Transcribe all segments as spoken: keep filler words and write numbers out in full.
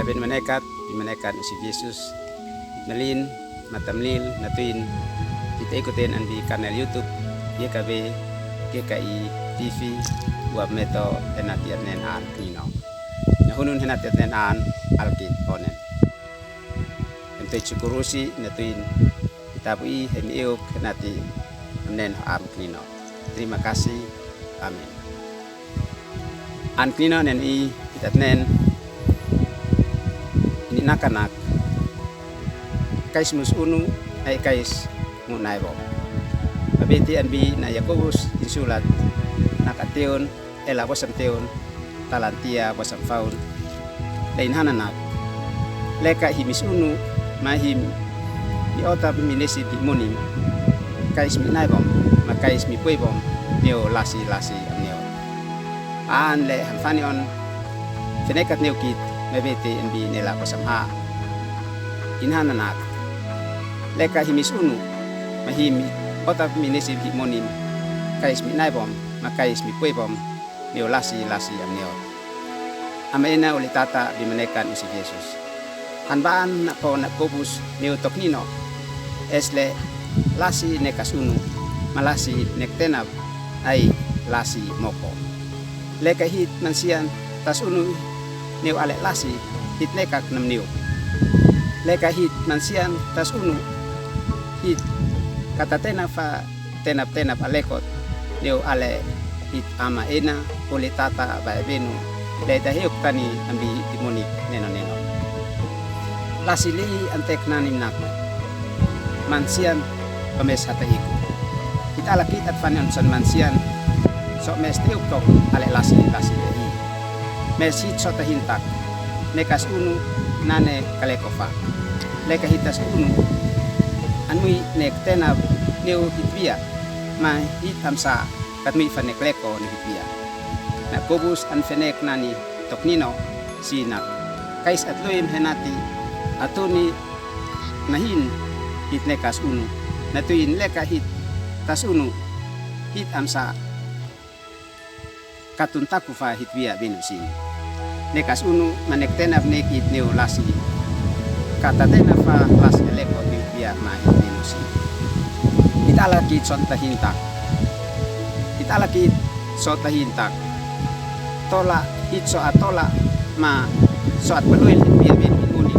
Kaben manekat, bi manekat usi Jesus. Nalin, matamlil, natwin, kita ikutin an bi kanal YouTube, YKB, GKI TV, uap meto, henati atnen an Knino. Nahunun henati atnen an, alkit onen. Ento i chukuru si, natwin, Ita bu i hemi euk henati amnen ho am Knino. Terima kasih. Amen. An Knino nen i itatnen ini nakanak. Kais mus unu ai kais mu nai bom. Babeti an bi na Yakobus insulat nakateun ela bosam teun, talantia bosam faun. Lain hananak. Leka hi mis unu, ma hi mi otap mi nesi di munim. Kais mi nai bom, ma kais mi pue bom, neu lasi lasi am neu. An le han fani on, fenekat neu kit, mabete en bi nela bosam ha. In hananak. Leka hi mis unu, ma hi mi otap mi nesi di munim. Kais mi nai bom, ma kais mi pue bom, neu lasi lasi am neu. Ama ena uli tata bi manekan usi Jesus. Han baan na po na kobus neu tok Knino. Es le lasi nekas unu, ma lasi nek tenap ai lasi moko. Leka hit mansian tas unu neu ale lasi hit nekak nam neu. Leka hit mansian tas unu hit kata tenap fa tenap tenap alekot neu ale hit ama ena uli tata bae benu le daheuk tani ambi hit di munik neno neno. Lasi lei antek nani nak mansian pames hata iku. Hit ala kit at fani on son mansian so mes teuk tok ale lasi lasi lei. Mes hit so tahintak nekas unu nane kaleko fa. Leka hit tas unu an mui nek tenap neu hit bia ma hit amsa kat mui fa nek leko ni hit bia. Na kobus an fenek nani tok Knino si nak kais at luim henati atuni nahin hit nekas unu. Natui leka hit tas unu hit amsa katun taku fa hit bia binu sin. Nekas unu ma nek tenap nek hit neu lasi. Kata tenap fa lasi aleko hit bia ma hit binu sin. Hit ala kit son tahintak. Hit ala kit so tahintak. Tola hit so atola ma so at paluin hit bia binu uni.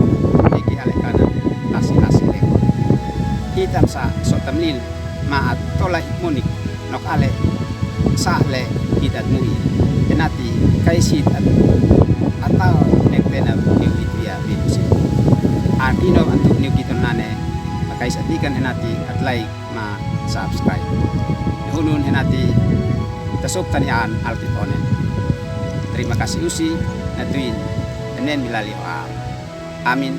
Eki ale kana lasi lasi aleko. Hit amsa so tamlil ma atola hit munik. Nok ale sa le hit at mui. Henati kais hit at atau nek tenap neu hit bia binu sin. An Knino antu neu kit on nane ma kais at ikan henati at like ma subscribe. Nahunun henati tasuk tani an alkit onen. Terima kasih usi natui enen milali ho am. Amin.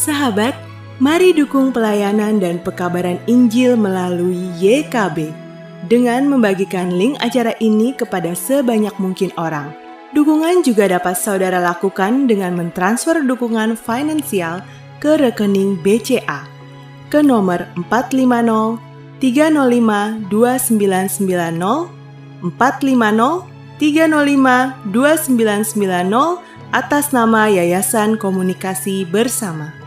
Sahabat, mari dukung pelayanan dan pekabaran Injil melalui Y K B dengan membagikan link acara ini kepada sebanyak mungkin orang. Dukungan juga dapat saudara lakukan dengan mentransfer dukungan finansial ke rekening B C A ke nomor empat lima nol tiga nol lima dua sembilan sembilan nol, empat lima nol tiga nol lima dua sembilan sembilan nol, atas nama Yayasan Komunikasi Bersama.